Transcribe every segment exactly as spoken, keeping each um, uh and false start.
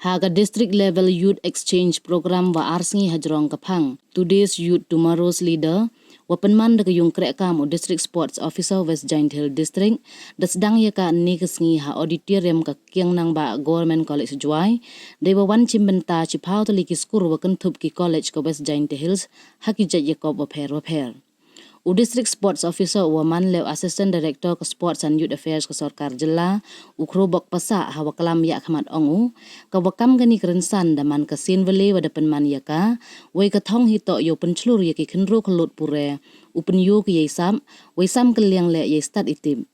Ha ka District Level Youth Exchange Program wa ar sngi hajrong ka phang Today's Youth, Tomorrow's Leader, wa pynman da ka yung krehkam u District Sports Officer West Jaintia Hills District, da sdang ya ka ni ka sngi ha auditorium ka Kiang Nangbah Government College Jowai, dei wa wan chimbynta chiphaw tylli ki skur wa kynthup ki college ka West Jaintia Hills ha ki jait yakop wapher wapher. U District Sports Officer u wa man leh u Assistant Director ka Sports and Youth Affairs ka sorkar jylla, u Khrobok Passah, ha wa klam yakhmat ong u, ka wa kam ka ni ka rynsan da man ka sien wale wa da pynman ya ka, wei ka thong hi toh yow pynchlur ya ki khynroo khyllood pure, u pynyoo ki yei sap, wei sam kylliang leh yei stad i tip.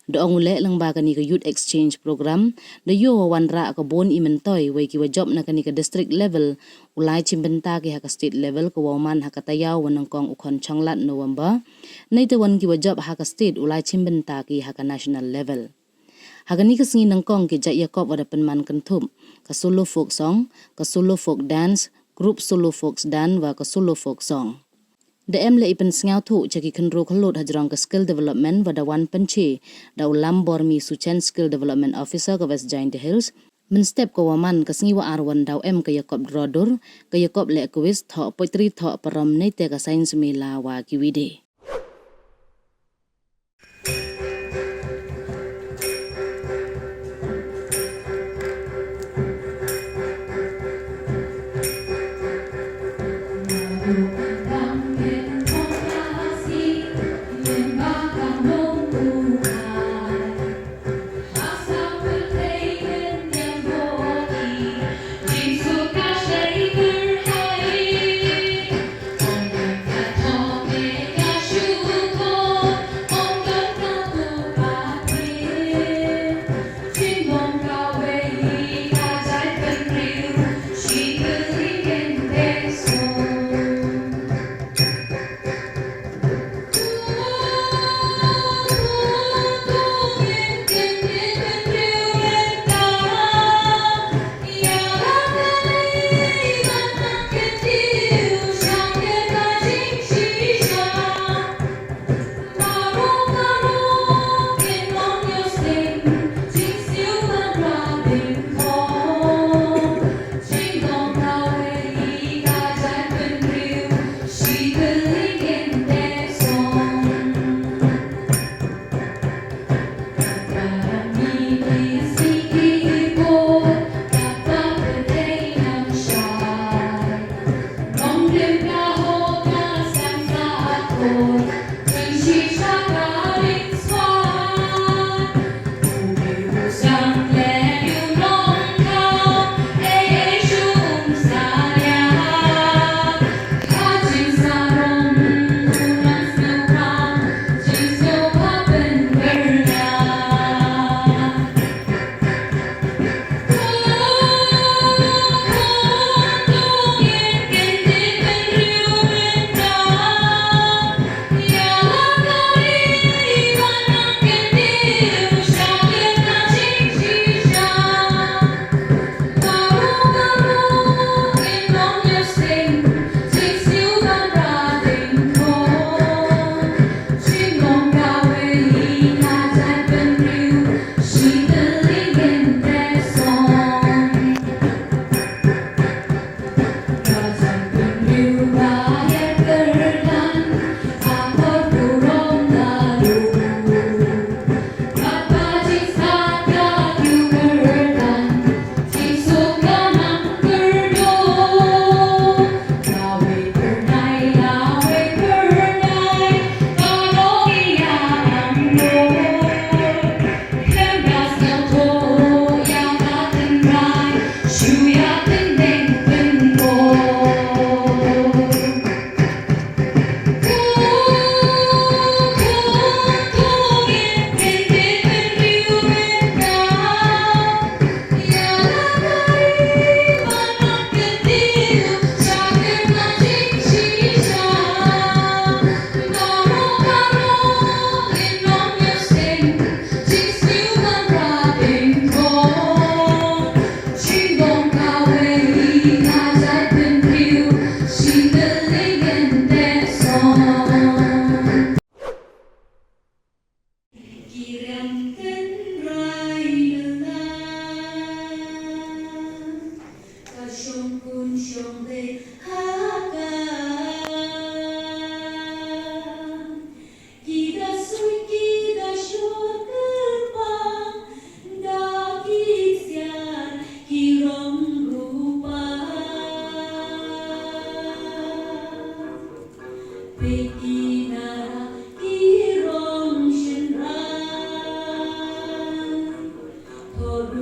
Da ong u leh lyngba ka ni ka Youth Exchange Program, da yoh wa wanrah ka bun i myntoi, wei ki wa jop na ka ni ka district level, u lai chimbynta ki ha ka state level ka wa man ha ka tayaw wa nyngkong u khon chonglat November, nei te wan ki wa jop ha ka state u lai chimbynta ki ha ka national level. Ha ka ni ka sngi nyngkong ki jait yakop wa da pynman kynthup, ka solo folk song, ka solo folk dance, group solo folk dance wa ka solo folk song. Da em leh i pynsngewthuh cha ki khynroo khyllood hajrong ka skill development wa da wan pynche da u Lambormi Suchen, Skill Development Officer ka West Jaintia Hills. Mynstep ka wa man ka sngi wa ar wan daw em ka yakop draw dur, ka yakop leh quiz, thoh poetry, thoh parom nei te ka science mela wa ki wi de.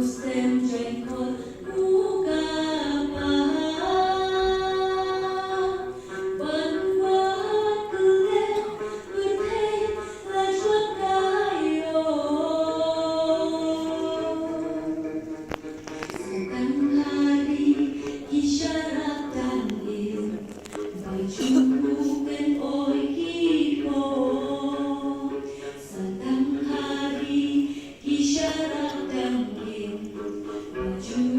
Stem jengkot u ka pa, ban wa kle pyrthei la jwat ka yo. Sa tang hari ki sharap tang im, ba jum u ken oi ki po. Sa tang hari ki sharap tang im, ba jum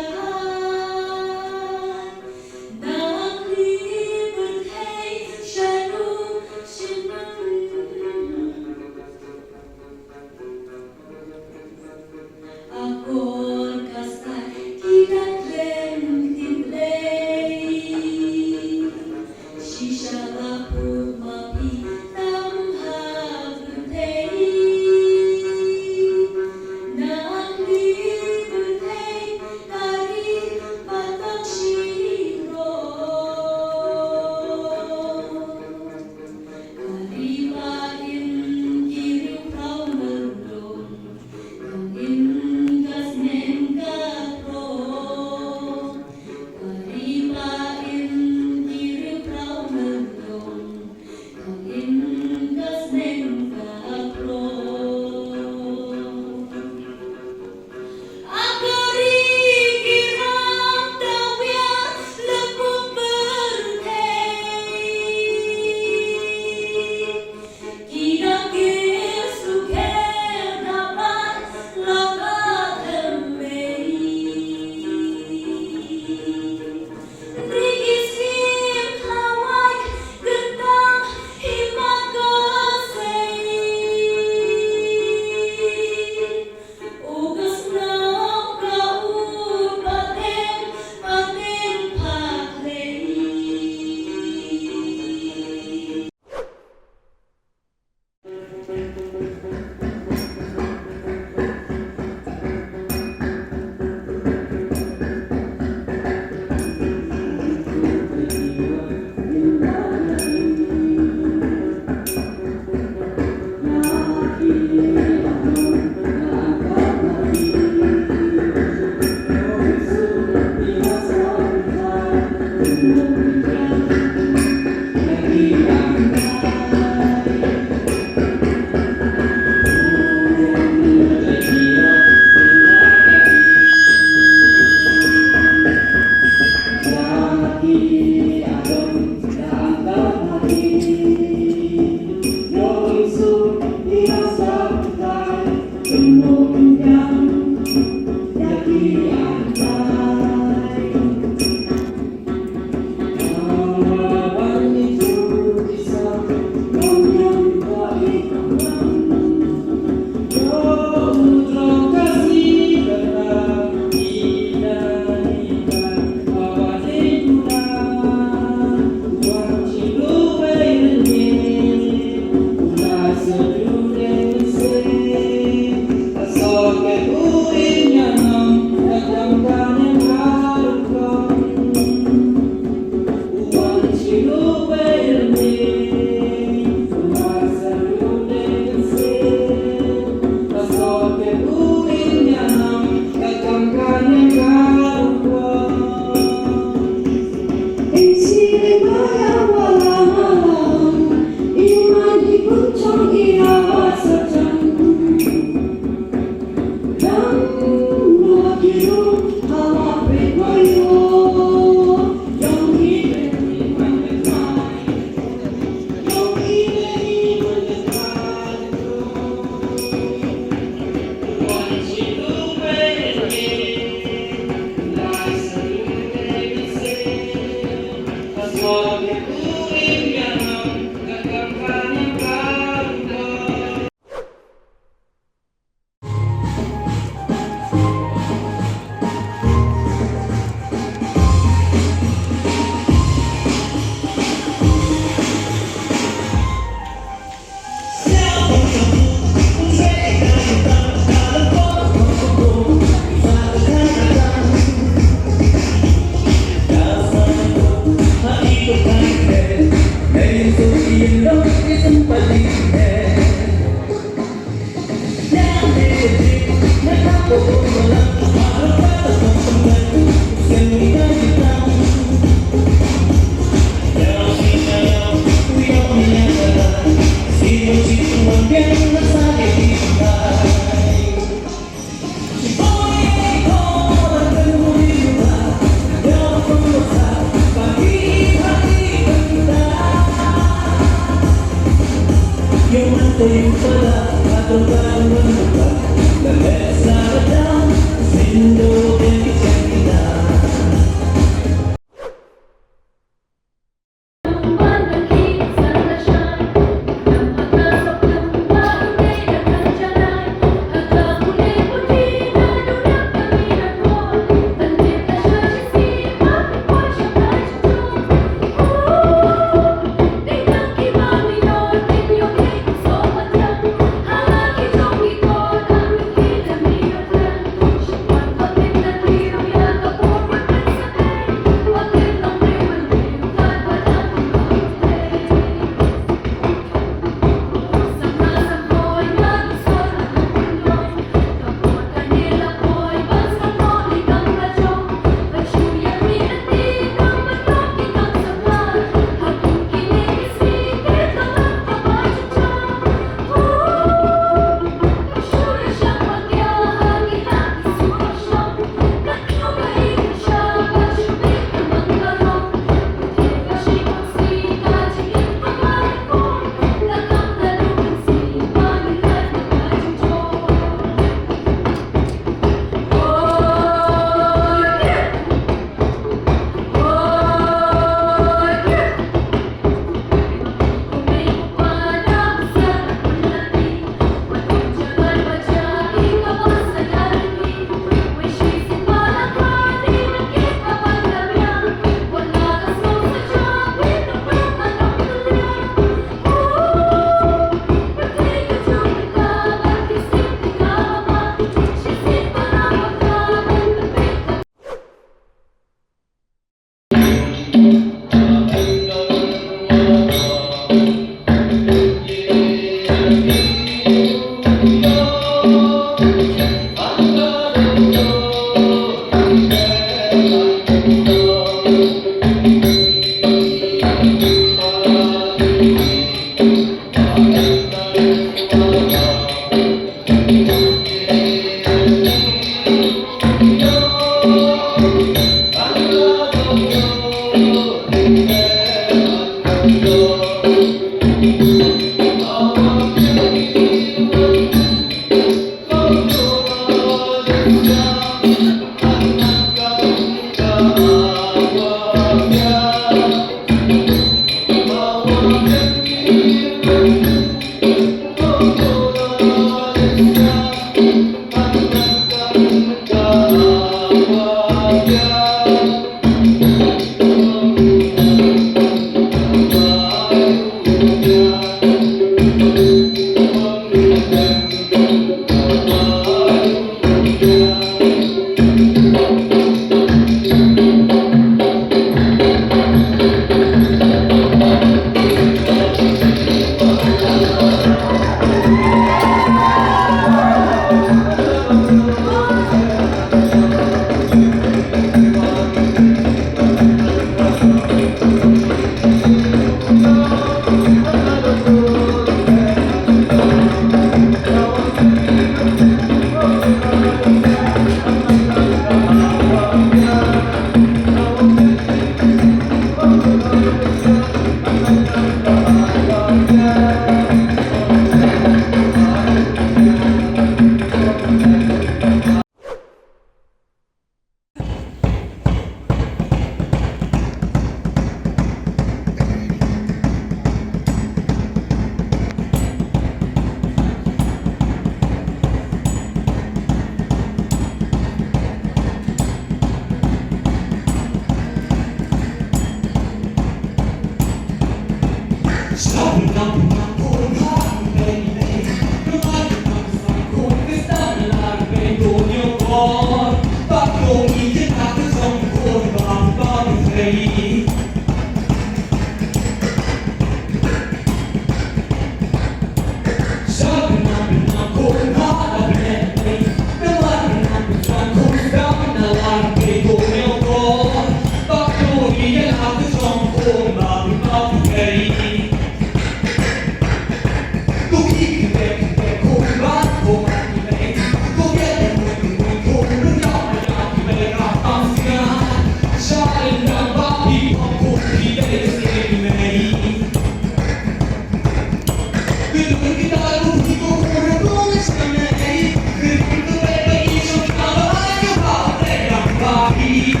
Happy